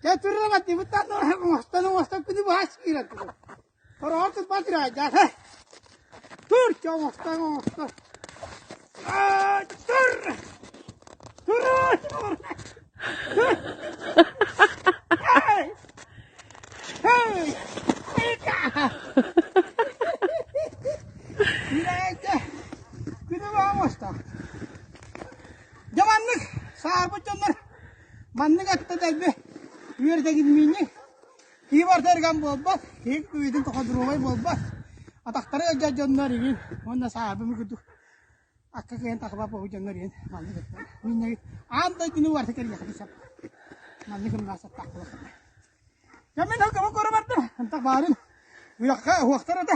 Дьэ турра оҥостон оҥостон күнү быһа киирэн турар. Хороҕор турбат ырайдаах Тур оҥостон оҥостон. Тур! Тур! Тур! Hey! Hey! Күнү быһа оҥостон. Дьэ маннык саарбыт дьоннор маннык этте дэлби үөрдэгин Киһи барыта эргэн буолбат, киһи үйэтин тоходуруобай буолбат. Атахтара ыалдьар дьоннор игин уонна саарбымы курдук акка кыайан тахсыбат буолбут дьоннор игин маннык эттэ. Минньэгит аан дойдуну барыта кэрийэххэ сөп. Маннык ымнаасаттаах буолар. Дьэ мин хылгабын көрө бардым. Антах баарын үрэххэ уһуохтар этэ.